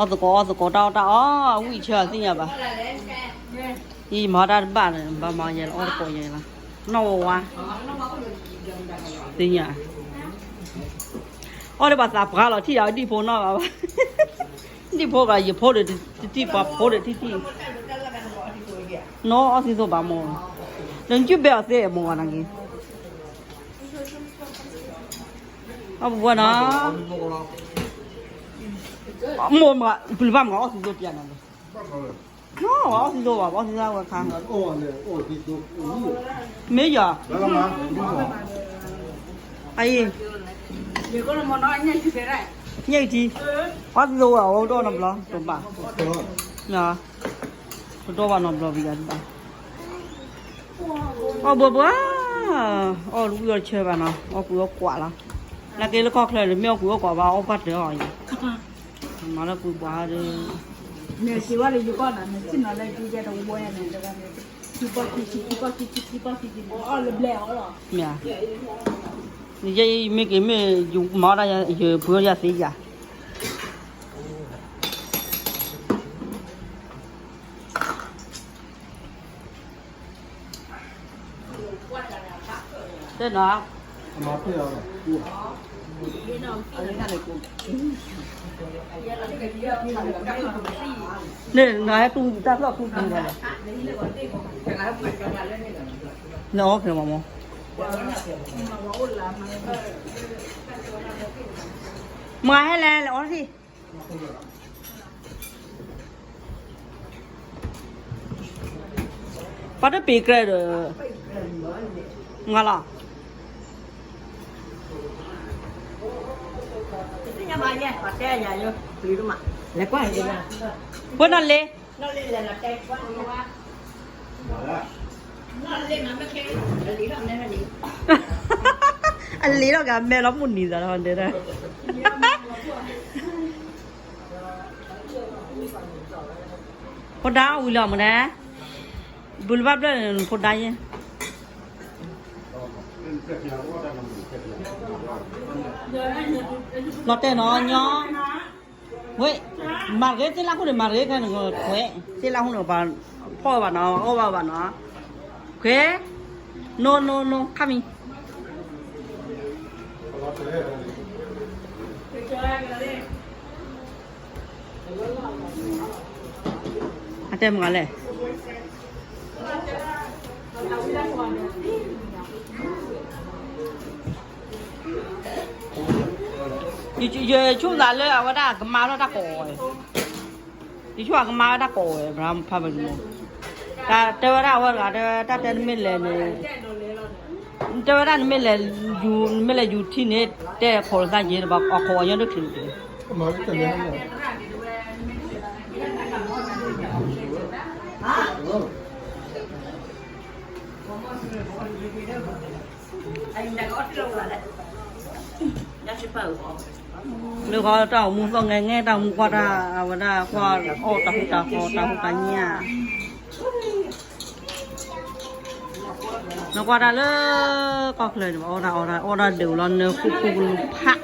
အီၣ်သကိးအီၣ်သကိး တၢ်အီၣ်တၢ်အီ ဝံၣ်ဆၢသ့ၣ်ညါဘၣ်. ယမၤတၢ်တဘၣ်န့ၣ် ဘၣ်မၤယဲလီၤ အီၣ်သကိးယဲလီၤ. နီၢ်ဝါဝါ သ့ၣ်ညါ အီၣ်ဒီးပှၤသးပှၢ်လီၤ ထံၣ်ယၤဒံၣ်ဖိနီၢ်ဂၤဘၣ်. ဒံၣ်ဖိဂၤ ယဖိဒီးတထံၣ် ပှၤဖိဒီးတထံၣ်. နီၢ်အီၣ်သံသိဘၣ်မိၢ်, ဒီးနကုဘဲအီၤသ့မိၢ်ဂၤနဂ့ၤ. အီၣ်ပဝဲနီၤ, မိၢ်မး ပျုၤဘၣ်မး အီၣ်သံသိပျဲနီၤ. နီၢ် အီၣ်သံသိဘၣ် အီၣ်သံသိဝဲခါ, မ့ၢ်ယၤ, အအံၤ, ညၣ်အံၤထံ, အီၣ်သံသိဝဲ အဝဲဒိၣ်နီတဘျီ တဘၣ်, တဒိၣ်ဘၣ်နီတဘျီ ပယၤတဘၣ်. အီၣ်ဘှီဘှီ, အီၣ်တဝံၣ်အီၣ်တဆၢဘၣ်နီၤ, အီၣ်ကွံာ်အီၣ်ကွၢ်လီၤ. နာ်က့လၢကီၢ်ချၢန့ၣ် မ့ၢ်အီၣ်ကွံာ်အီၣ်ကွၢ်ဘၣ် အီၣ်ဘၣ်တၢ်အီၣ်အံၤ, မၤလၢကွံာ်ပှၤဒီး, မ့ၢ်စံးဝဲလၢယကီၢ်နီၤ နထံၣ်နီၤလၢယကဲတဝီယဲန့ၣ်, ထံပီၢ်ခံဆံ ထံပီၢ်ခံဆံ ထံပီၢ်ခံဆံန့ၣ် အီၣ်လၢဘျဲၣ်အီၤလီၤ. မ့ၢ်ဧါ, နယဲအံၤမ့ၢ်က့ၤမ့ၢ်ယမၤအီၣ်ဒၣ်ယၤ ယပှ့ၤအီၣ်ယၤသ့ယၤ တဲနီၤ, န့ၣ်နဟဲတူၢ်တၢ်ဖျီၣ်ထူပူၤဒီး, နအီၣ်က့ၤမးမး, မၤဟဲလဲၣ် လဲၤအီထံၣ် ပှၤတပ့ၤကြဲဒီး, မၤလီၤ, ပှၤနီၢ်လ့, အလံၤထီၣ်က့ၤအမဲလီၤမုၢ်နံၤသးဒီး, ဖိဒါဝံၤလီၤမနုၤ, ဘုလဘၣ်ဘျၢၣ်န့ၣ် ဖိဒါယဲ, လီၤတဲာ်နီၤညီ, ဝဲ, မၤတဂ့ၤ သ့ၣ်လၢ်ဃိန့ၣ် မၤတဂ့ၤခဲန့ၣ်, ခွဲး သ့ၣ်လၢ်ဃိန့ၣ် ပှၤဖီၣ်ဝဲဘၣ်နီၤ အီၣ်ဘၣ်ဘၣ်နီၤ, ခွဲး, no no no coming. အတဲမ့ၢ်လဲၣ်, ယဆိကမိၣ်သးလၢအဝဲဒၣ်ကမၤထီၣ်တၢ်ကိးဝဲ, ယဆိကမိၣ်ကမၤဝဲတၢ်ကိးဝဲ ဘြၤဖးဘၣ်ကမၤ, တၢ်တဲဝဲဒၣ်အဝဲတဂၤ တဲဝဲတၢ်တဲနမ့ၢ်လဲၤန့ၣ် တဲဝဲဒၣ်နမ့ၢ်လဲၤယူၤ နမ့ၢ်လဲၤယူၤထံန့ၣ် တဲခိးလၢသးယ့ၢ်တဘၣ် အခိးအညီဒိၣ်ချ့တက့ၢ်. လၢဃီတၢ်အိၣ်မူသီၣ်ငဲငဲ တၢ်အိၣ်မူကွၢ်တၢ် အဝဲဒၣ်ကွၢ်အီၣ်တၢ်ဃူတၢ်ဖိး တၢ်ဟူးတၢ်ညၣ် နကွၢ်တၢ်လၢကီၢ်ချၢန့ၣ် အီၣ်တၢ်အီၣ်တၢ် အီၣ်တၢ်ဒုးလီၤ နၢဃူဃူကလူးဖး,